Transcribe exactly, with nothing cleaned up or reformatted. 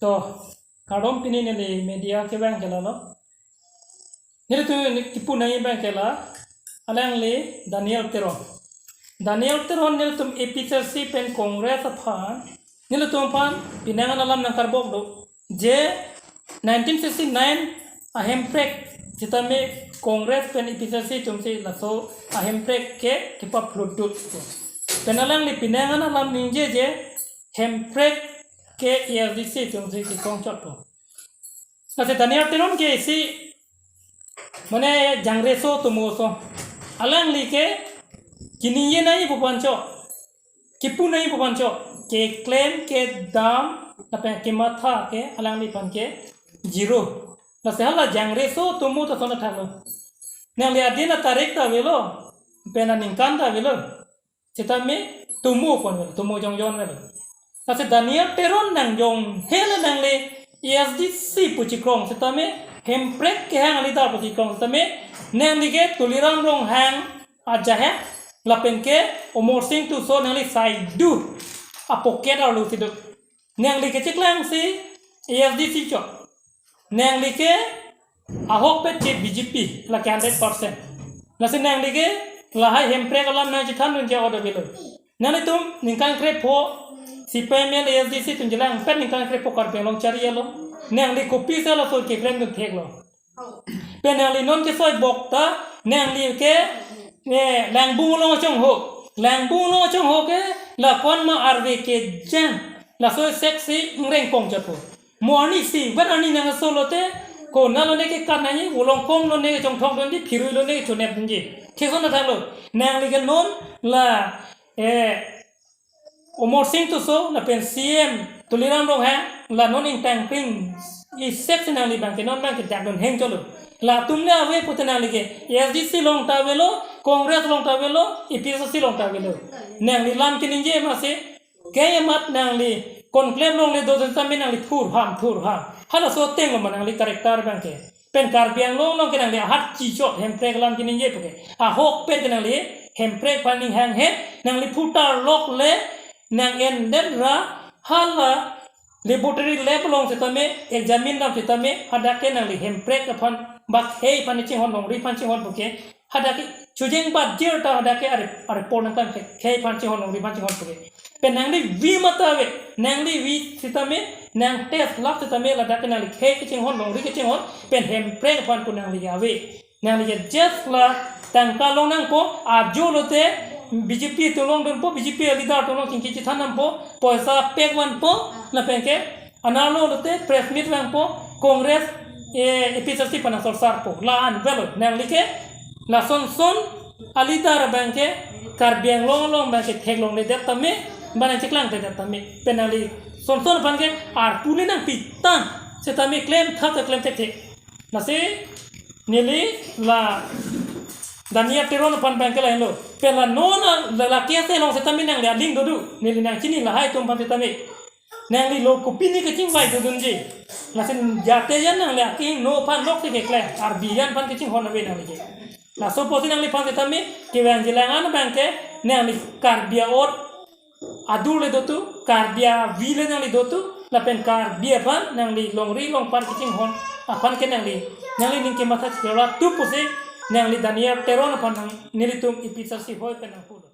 To, kardom, pini neli media kevang ke lalo. Nelitum kipu nangji abang ke la, alangli Daniel Teron. Daniel Teron nelitum A P H L C pen Congress aphan, nelitum aphan pinangan alam nangkarbok do. Je nineteen sixty-nine a hemprek sitame Congress pen A P H L C atumsi laso a hemprek ke kepaphlutdut. Pen alangli pinangan alam ningje je hemprek ke A S D C atumsi kekong chot po. Lasi Daniel Teron ke isi mane jangreso atomo ason. Alangli ke kiningje nangji pu aphan chot, kipu nangji pu aphan chot, keklem kedam lapen kematha ke alangliphan ke zero. Lasi hala jangreso atomo ta ason thaklo. Nangli adin atarik ta avelo, pen aningkan ta avelo. Sitame atomo pon avelo, atomo jongjon avelo. Lasi Daniel Teron nangjonghe le nangli A S D C pu chekrong sitame, hemprek kehang a-leader pu chekrong sitame, nangli ke Tuliram Ronghang ajahak lapen ke Amarsing Tisso nangli saidu a-pocket arlo si do. Nangli kecheklangsi A S D C chot. Nangli ke ahokpet ke B J P, lake hundred percent. Lasi nangli ke lahai hemprek alam nangchethandun ke order avelo. Nanglitum ningkan krepho C P I M L A S D C atum chelangpet ningkan krepho Karbi Anglong chari alo. Nangli kopisi laso keklemdun theklo? Pen nangli non kesoibok ta, nangli ke, eh, Langbung along achongho. Langbung along achongho ke, la konma arve kejang. Laso seksi ngrengkong chot po. Mo arnisi, vet arni nangso lote, konat lone kekat nangji, volongkom lone kechongthokdunji, phirui lone kechonepdunji. Thekson athalo, nangli ke non la, eh, Amarsing Tisso, lapen C M Tuliram Ronghang, la non ingtangkring, iseksi nangli abang ke, non abang ke dakdun heng chotlo. Latum le ave pute nangli ke, A S D C along ta avelo, Congress along ta avelo, A P H L C along ta avelo. Nangli lam keningje masi, ke amat nangli, conclave along le do sitame nangli thurham, thurham. Halaso ateng lo ma nangli character abang ke. Pen Karbi Anglong along ke nangli ahat chichot hemprek alam keningje pu ke. Ahokpet ke nangli hemprek aphan ning hanghe, nangli phutar lok le nang-endet ra hala laboratory lab along sitame, examine dam sitame, hadak ke nangli hemprek aphan bak khei aphan chinghon, longri aphan chinghon pu ke. Hadak ke chojeng bat jir ta hadak ke are, are por nangkam ke, khei aphan chinghon, longri aphan chinghon pu ke. Pen nangli vi mata ave, nangli vi sitame, nang test lab sitame ladak ke nangli khei kechinghon, longri kechinghon, pen hemprek aphan pu nangli ave. Nangli ke just la tangka long nangpo, ajo lote B J P atum longdunpo, B J P leader atum along chingki chethan nangpo, poisa pek vanpo, lapen ke anerlo lote press meet vangpo, Congress, eh, A P H L C aphan nangsorsarpo. La-an avelo, nangli ke lason son a-leader abang ke Karbi Anglong along abang ke theklongledet tame, ba nangcheklangledet tame. Pen nangli son son aphan ke arpu le nangpitang sitame klem thap ta klem thekthe. Lasi neli la Daniel Teron aphan abang ke lahenlo. Pen la non la, la case along sitame nangli aling dodo. Neli nangchini lahai atum aphan sitame. Nangli lo kopine kachingvai dodunji. Lasi jate jan nangli akehingno aphan lok si keklem, Karbi jan aphan kachinghon ave nangli ke. Laso apotsi nangliphan sitame kevangji lang-an abang ke nangli Karbi a-ot adur le dotu, Karbi avi le nangli dotu, lapen Karbi aphan nangli longri longpar kachinghon aphan ke nangli, nangli ning kematha chiklo tu pusi nangli Daniel Teron aphan nang nelitum A P H L C hoi pen nangpulo.